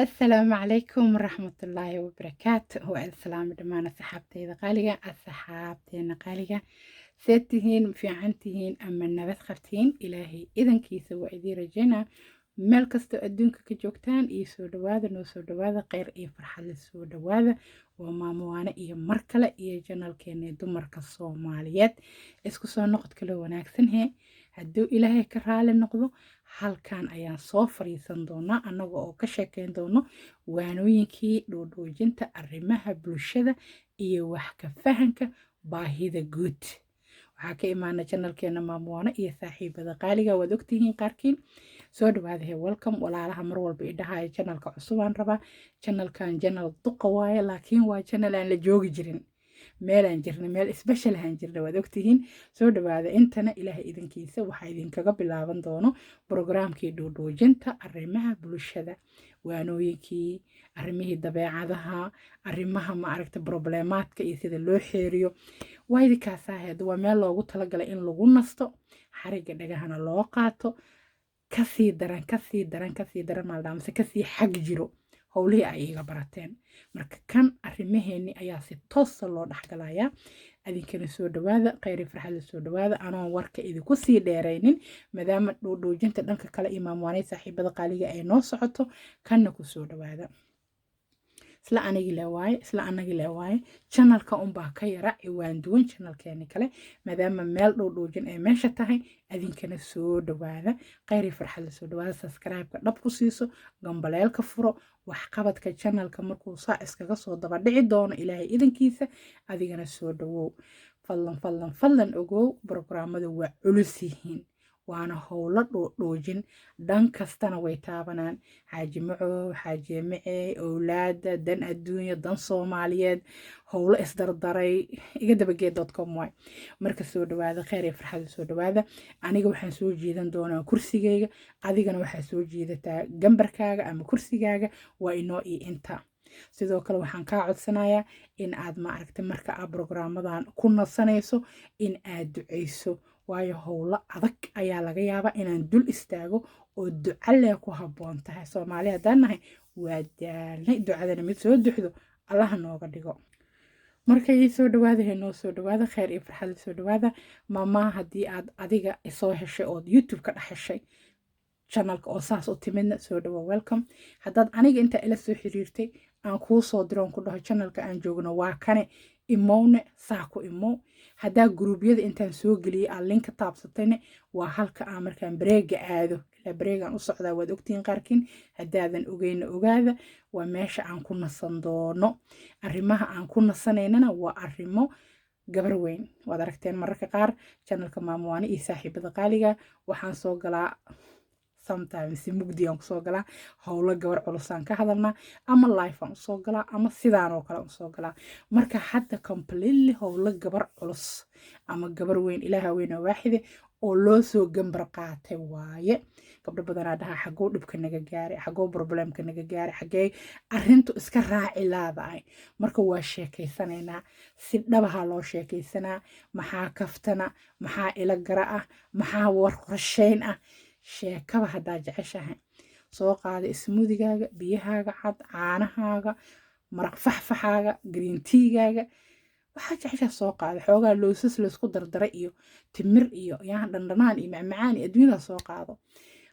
Asalaamu calaykum waraxmatullaahi wabarakaatu. Waa salaamo dhammaan asxaabteyda qaaliga, asxaabteena qaaliga. See tihiin? Fiican tihiin ama nabad qabtiin? Ilaahay idankiisa waa idiin rajaynaa meel kastoo adduunka ka joogtaan. Iyo soo dhawaada, noo soo dhawaada, kheyr iyo farxad la soo dhawaada. Waa Maamowaane iyo mar kale iyo channelkeena dumarka Soomaaliyeed. Isku soo noqod kale wanaagsan. He, hadduu Ilaahay ka raali noqdo, halkan ayaan soo fariisan doonaa annaga oo ka sheekeyn doono waanooyinkii dhuudhuujinta arrimaha bulshada iyo wax ka fahanka baahida guud. Waxaa ka imaana channelkeena Maamowaane iyo saaxiibada qaaliga, waad ogtihiin qaarkiin. Soo dhawaada he, welcome. Walaalaha mar walba idhahaya channelka cusubaan rabaa, channelkan channel duqa waaye, laakiin waa channel aan la joogi jirin, meelaan jirna, meel special ahaan jirna, waad ogtihiin. Soo dhawaada. Intana Ilaahay idinkiisa waxaa idinkaga bilaaban doono programkii dhuudhuujinta arrimaha bulshada, waanooyinkii, arrimihii dabeecadaha, arrimaha maaragta problemaadka iyo sida loo xeeriyo. Waa idinkaasaheed, waa meel loogu talagalay in lagu nasto, xarigga dhagahana loo qaato. Kasii daran, kasii daran, kasii daran maaldhaa mase kasii xag jiro howlihii ay iga barateen. Marka kan arrimaheeni ayaa si toosa loo dhexgalayaa. Adinkana soo dhawaada, kheyri farxadla soo dhawaada. Anoon warka idinku sii dheeraynin, maadaama dhuudhuujinta dhanka kale iyo Maamwaanay saaxiibada qaaliga ay noo socoto, kanna ku soo dhawaada. Isla anigii le waaye, isla anagii le waaye. Channelka unbaa ka yara ciwaan duwan channelkeeni kale, maadaama meel dhuudhuujin ay meesha tahay. Adinkana soo dhawaada, kheyri farxadla soo dhawaada. Subscribe-ka dhab ku siiso, gambaleelka furo. Waxqabadka channelka markuu saa iskaga soo daba dhici doono, Ilaahay idankiisa. Adigana soo dhawow. Fadlan, fadlan, fadlan ogow, programmadu waa culus yihiin, waana howlo dhuudhuujin, dhan kastana way taabanaan: xaaji macow, xaaji mace, owlaada, dan adduunya, dan Soomaaliyeed, howlo isdardaray. Iga dabageed.com waay. Marka soo dhawaada, kheyr iyo farxada soo dhawaada. Aniga waxaan soo jiidan doonaa kursigayga, adigana waxaa soo jiidataa gambarkaaga ama kursigaaga. Waa inoo iyo inta. Sidoo kale waxaan kaa codsanayaa in aad maaragtay marka aad programmadan ku nasanayso in aad duceyso, waayo howlo adag ayaa laga yaabaa inaan dul istaago oo duca lee ku habboon tahay. Soomaali haddaan nahay waa daalnay, ducadana mid soo duxdo Allaha nooga dhigo. Marka ii soo dhawaada he, noo soo dhawaada, kheyr iyo farxad soo dhawaada. Maamaa, haddii aad adiga isoo heshay ood YouTube ka dhex heshay channelka oo saas u timidna, soo dhawo, welcome. Haddaad aniga intaa ila soo xiriirtay aan kuu soo diroon ku dhaho channelka aan joogno waa kane, imowne, saa ku imow. Haddaa groupyada intaan soo geliyey aan linka taabsatayne, waa halka aan markaan breakga aado. Ilaa breakgaan u socdaa, waad ogtihiin qaarkiin. Haddaadan ogeyna, ogaada, waa meesha aan ku nasan doono. Arrimaha aan ku nasanaynana waa arrimo gabar weyn. Waad aragteen mararka qaar channelka Maamuwaane iyo saaxiibada qaaliga waxaan soo galaa sometimes si mugdi aan kusoo galaa, howlo gabar culusaan ka hadalnaa, ama live aan usoo galaa, ama sidaan oo kale usoo galaa. Marka hadda completely howlo gabar culus ama gabar weyn, Ilaaha weyn oo waaxide, oo loo soo gambar qaatay waaye. Gabdho badanaa dhahaa, xagoo dhibka naga gaaray, xagoo problemka naga gaaray, xagee arrintu iska raaci laadahay? Marka waa sheekaysanaynaa, si dhabaha loo sheekaysanaa. Maxaa kaftana, maxaa ila gara ah, maxaa war qorsheyn ah? Sheekaba haddaa jeceshahay, soo qaada smoothiegaaga, biyahaaga cad, caanahaaga, maraq faxfaxaaga, green teagaaga, waxaa jeceshaa soo qaada. Xoogaa loosas laysku dardaray iyo timir iyo yaa dhandhanaan iyo macmacaan iyo adduunyada soo qaado.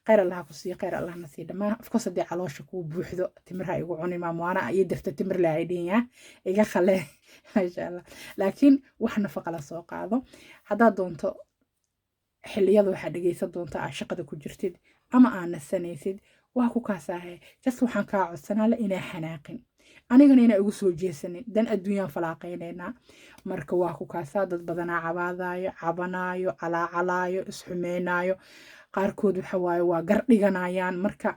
Khayr Allah ku siiyo, khayr Allahna siiyo dhammaan. Of course, haddii caloosha kuu buuxdo, timirha igu cuni, maamwaana iyo dirta timir lahay dhihin iga khale, maasha Allah. Laakiin wax nafaqa la soo qaado. Haddaad doonto, xilliyada waxaad dhegeysan doontaa aad shaqada ku jirtid ama aad nasanaysid, waa ku kaasaahe. Just waxaan kaa codsanaa le inaa xanaaqin, anigana inaa igu soo jeesanin. Dan adduunyaan falaaqaynaynaa. Marka waa ku kaasaa. Dad badanaa cabaadaayo, cabanaayo, calaacalaayo, isxumeynaayo. Qaarkood waxa waaye waa gar dhiganayaan. Marka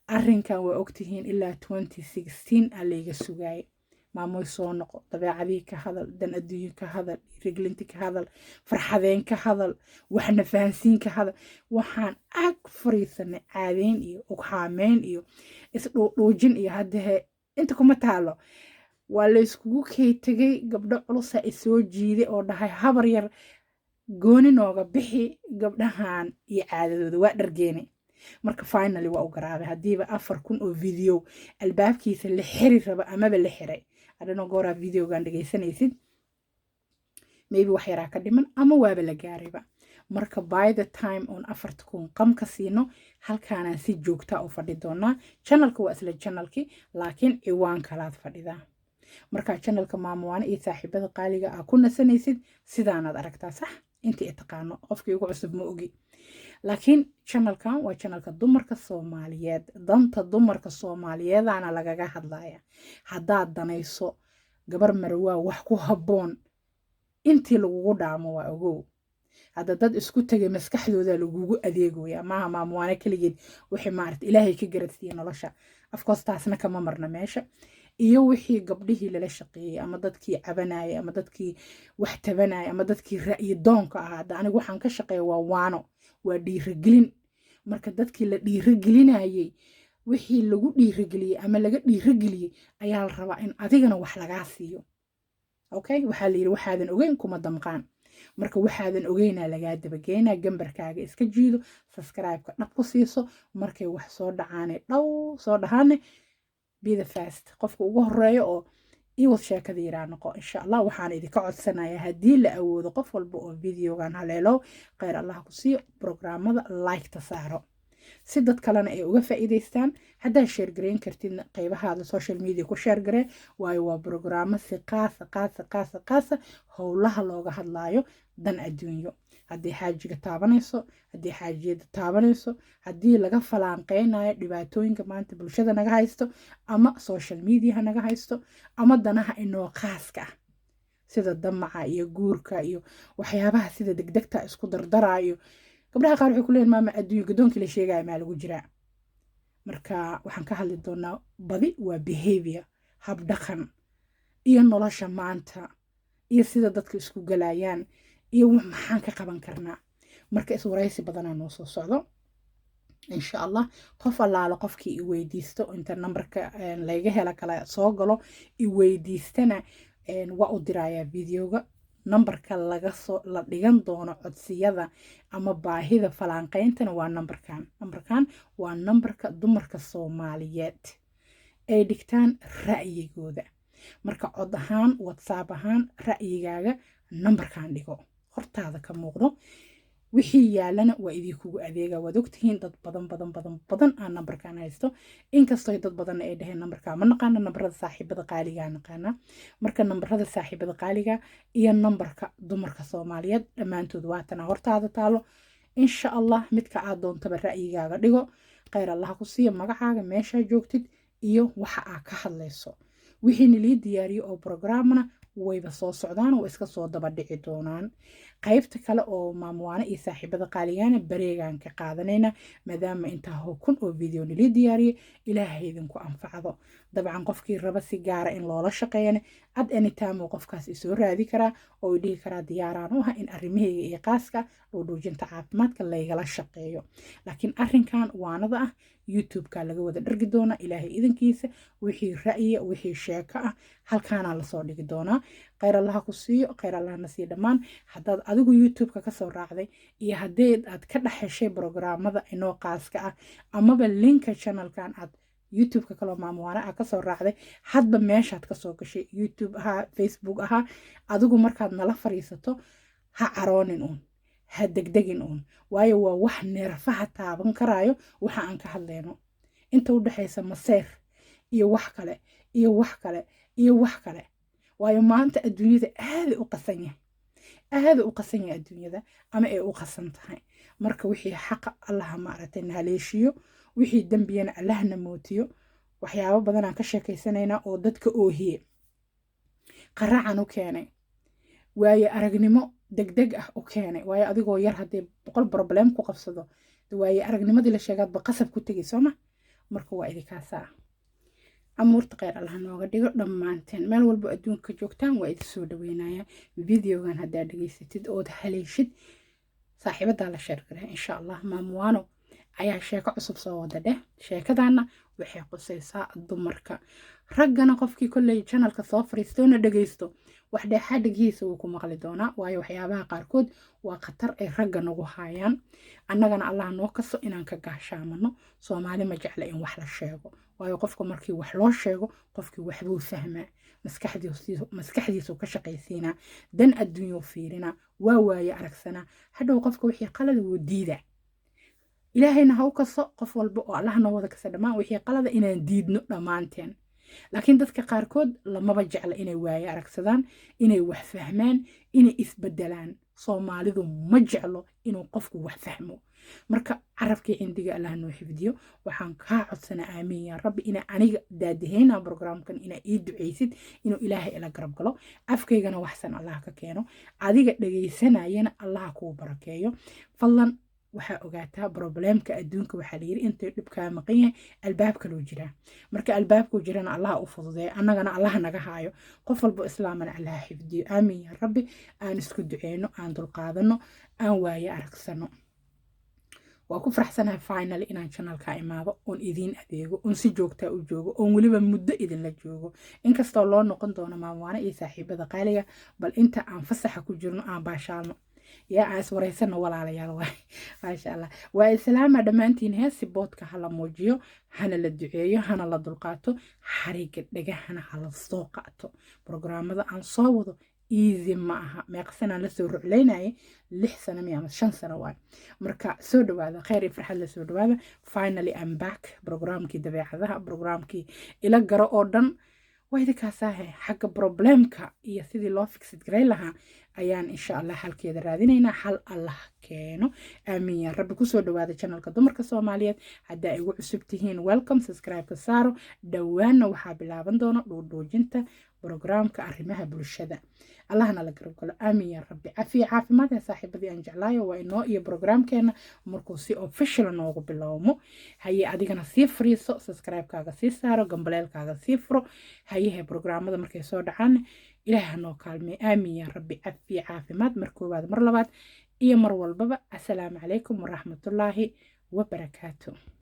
arrinkan waa ogtihiin, ilaa 2016 aa layga sugaayay: maamoy soo noqo, dabeecadii ka hadal, dan adduunye ka hadal, dhiirigelinti ka hadal, farxadeen ka hadal, waxna fahansiin ka hadal. Waxaan ag fariisanay caadeyn iyo ughaameyn iyo isdhuudhuujin iyo haddahee inta kuma taalo. Waa layskugu kay tegay. Gabdho culusa isoo jiiday oo dhahay, habar yar gooni nooga bixi gabdhahan iyo caadadooda, waa dhargeene. Marka finally waa u garaabay. Haddiiba 4000 oo video albaabkiisa la xiri rabo amaba la xiray, adhano gooraa videogan dhegaysanaysid, maybe wax yaraa ka dhiman ama waaba la gaarayba. Marka by the time oon 4000 qam ka siino, halkaanaan si joogta u fadhi doonaa. Channelka waa isla channelkii, laakiin ciwaan kalaad fadhidaa. Marka channelka Maamuwaane iyo Saaxiibada Qaaliga aa ku nasanaysid, sidaanaad aragtaa, sax? Intii i taqaano, qofkii ugu cusub ma ogi, laakiin channelkan waa channelka dumarka Soomaaliyeed. Danta dumarka Soomaaliyeedana lagaga hadlaya. Haddaad danayso gabar marwaa, wax ku habboon intii lagugu dhaamo waa ogow. Hadda dad isku tegay maskaxdooda lagugu adeegoya, maaha Maamuwaane keligeed. Wixii maarata Ilaahay ka garadsiiya nolosha, afkoos taasna kama marna meesha, iyo wixii gabdhihii lala shaqeeyey ama dadkii cabanayay ama dadkii wax tabanayay ama dadkii ra'yi doonka ahaa. Hadda anigu waxaan ka shaqeeya waa waano, waa dhiirigelin. Marka dadkii la dhiirigelinayey, wixii lagu dhiirigeliyey ama laga dhiirigeliyey ayaa la rabaa in adigana wax lagaa siiyo. Okay, waxaa la yidhi, "Waxaadan ogeyn kuma damqaan." Marka waxaadan ogeynaa lagaa dabageynaa. Gambarkaaga iska jiido, subscribe-ka dhab ku siiso. Markay wax soo dhacaane, dhow soo dhahaane, be the first, qofka ugu horeeyo oo iwad sheekada yiraa noqo, insha Allah. Waxaan idinka codsanayaa, haddii la awoodo, qof walba oo videogan haleelo, kheyr Allah ku siiyo, programmada like-ta saaro si dad kalena ay uga faa'iidaystaan. Haddaad share gareyn kartidna, qaybahaada social media ku share garee, waayo waa brograamo si qaasa qaasa qaasa qaasa howlaha looga hadlaayo, dan adduunyo. Haddii xaajiga taabanayso, haddii xaajiyada taabanayso, haddii laga falaanqeynayo dhibaatooyinka maanta bulshada naga haysto ama social mediaha naga haysto ama danaha inoo khaaska ah, sida damaca iyo guurka iyo waxyaabaha sida degdegta isku dardaraayo. Gabdhaha qaar waxay ku leeyihin, "Maama, adduunyo gadoonkii la sheegaya maa lagu jiraa?" Marka waxaan ka hadli doonaa badi waa behavior, habdhaqan iyo nolosha maanta iyo sida dadka isku galayaan iyo maxaan ka qaban karnaa. Marka iswaraysi badanaa noo soo socdo, insha Allah. Qof allaalo qofkii i weydiisto, inta nambarka layga hela kala soo galo i weydiistana, waa u dirayaa videoga. Nambarka laga soo la dhigan doono codsiyada ama baahida falaanqeyntana waa nambarkan. Nambarkan waa nambarka dumarka Soomaaliyeed ay dhigtaan ra'yigooda. Marka cod ahaan, WhatsApp ahaan, ra'yigaaga nambarkan dhigo hortaada ka muuqdo. Wixii yaalana waa idinkugu adeega. Waad ogtihiin, dad badan badan badan badan aan nambarkan haysto, inkastoo dad badanna ay dhaheen, "Nambarkaa ma naqaana, nambarada Saaxiibada Qaaligaa naqaana." Marka nambarada Saaxiibada Qaaliga iyo nambarka dumarka Soomaaliyeed dhammaantood waatana hortaada taalo. Insha Allah, midka aad doontaba ra'yigaaga dhigo. Kheyr Allah ku siiya. Magacaaga, meeshaa joogtid iyo waxa aa ka hadlayso. Wixii nilii diyaariyo oo programna wayba soo socdaan oo iska soo daba dhici doonaan. Qaybta kale oo Maamuwaane iyo Saaxiibada Qaaligaana bareegaan ka qaadanayna, maadaama intaa kun oo video nilii diyaariyay. Ilaahay idinku anfacdo. Dabcan qofkii raba si gaara in loola shaqeeyana, at anytime uu qofkaas isoo raadi karaa oo dhihi karaa, "Diyaaraan u ah in arrimahayga iyo qaaska dhuudhuujinta caafimaadka laygala shaqeeyo." Laakiin arrinkan waanada ah YouTube-ka laga wada dhargi doonaa, Ilaahay idankiisa. Wixii ra'yiya, wixii sheeko ah, halkaanaa lasoo dhigi doonaa. Kheyr Allaha ku siiyo, kheyr Allahna siiyo dhammaan. Haddaad adigu YouTube-ka kasoo raacday iyo haddii aad ka dhex heshay programmada inoo qaaska ah amaba linka channelkan aad YouTube-ka kaloo Maamuwaane ah kasoo raacday, hadba meeshaad kasoo gashay, YouTube ahaa, Facebook ahaa, adigu markaad nala fariisato, ha caroonin uun, ha degdegin uun, waayo waa wax neerfaha taaban karaayo waxa aan ka hadlayno. Inta u dhexaysa maseer iyo wax kale iyo wax kale iyo wax kale, waayo maanta adduunyada aaday u qasan yahay, aada u qasan yahay adduunyada ama ay u qasan tahay. Marka wixii xaqa Allaha maaragtay na haleeshiyo, wixii dembiyana Allahna mootiyo. Waxyaabo badanaan ka sheekaysanaynaa oo dadka oohiye qaracan u keenay, waayo aragnimo degdeg ah u keenay. Waayo adigoo yar haddii 100 problem ku qabsado, waayo aragnimadii la sheegaadba qasab ku tegay, sooma? Marka waa idinkaasaa. Amuurta kheyr Allah nooga dhigo dhammaanteen. Meel walbo adduunka joogtaan waa idin soo dhaweynaya. Videogan haddaad dhegaysatid ood haleeshid, saaxiibadaa la share garee, insha Allah. Maamuwaano Ayaa sheeko cusub soo wada dheh. Sheekadana waxay qusaysaa dumarka, raggana qofkii kolley channelka soo fariistoona dhegaysto, wax dheexaa dhegihiisa wuu ku maqli doonaa, waayo waxyaabaha qaarkood waa khatar ay ragga nagu haayaan. Annagana Allah noo kaso inaan ka gaashaamano. Soomaali ma jecla in wax la sheego, waayo qofka markii wax loo sheego, qofkii waxbuu fahmaa, maskaxdiisuu ka shaqaysiinaa, dan adduunyuu fiirinaa, waa waaye aragsanaa. Hadhow qofka wixii qalada wuu diidaa. Ilaahayna ha u kaso qof walba oo Allah noo wada kasa dhammaan wixii qalada inaan diidno dhammaanteen. Laakiin dadka qaarkood lamaba jecla inay waaye aragsadaan, inay wax fahmaan, inay isbedelaan. Soomaalidu ma jeclo inuu qofku wax fahmo. Marka carabkii cindiga Allah noo xifdiyo. Waxaan kaa codsanaa, aamiin yaa Rabbi, ina aniga daadihayna programkan inaa ii ducaysid inuu Ilaahay ila garab galo, afkaygana waxsan Allah ka keeno, adiga dhegaysanayana Allah kuu barakeeyo. Fadlan waxaa ogaataa, problemka adduunka waxaa layiri intay dhibkaa maqan yahay albaab kaloo jiraa. Marka albaabkuu jirana Allah u fududeeyo, annagana Allah naga haayo, qof walbo islaamana Allah xifdiyo. Aamin yaa Rabbi. Aan isku duceyno, aan dulqaadano, aan waaye aragsano. Waa ku faraxsanahay finally inaan channelka imaado oon idiin adeego, oon si joogtaa u joogo, oon weliba muddo idinla joogo, inkastoo loo noqon doono maamwaane iyo saaxiibada qaaliga. Bal inta aan fasaxa ku jirno aan baashaalno, yaa aan iswaraysano, walaalayaal. Waay, maasha Allah, waa islaama dhammaantiin. Heesi boodka hala muujiyo, hana la duceeyo, hana la dulqaato, xariga dhegahana hala soo qaato. Programada aan soo wado easy ma aha. Meeqa sanaan lasoo ruclaynayay? 6 sano miya ama 5 sano waay. Marka soo dhawaada, kheyr iyo farxad la soo dhawaada. Finally I'm back. Programkii dabeecadaha, programkii ila garo oo dhan waa idinkaasahe. Xagga problemka iyo sidii loo fixid garay lahaa ayaan insha Allah xalkeeda raadinaynaa. Xal Allah keeno, aamiin yaa Rabbi. Kusoo dhawaada channelka dumarka Soomaaliyeed. Haddaa igu cusub tihiin, welcome, subscribe-ka saaro. Dhowaanna waxaa bilaaban doona dhuudhuujinta programka arrimaha bulshada. Allahna la garab galo, aamiin yaa Rabbi. Cafiya caafimaad ee saaxiibadii aan jeclaayo. Waa inoo iyo programkeena markuu si official noogu bilowmo. Haye, adigana sii fariiso, subscribe-kaaga sii saaro, gambaleelkaaga sii furo. Hayehe, programada markay soo dhacaan Ilaah hanoo kaalmey, aamiin yaa Rabbi. Cafiya caafimaad mar koowaad, mar labaad iyo mar walbaba. Assalaamu calaykum waraxmatullaahi wabarakaatu.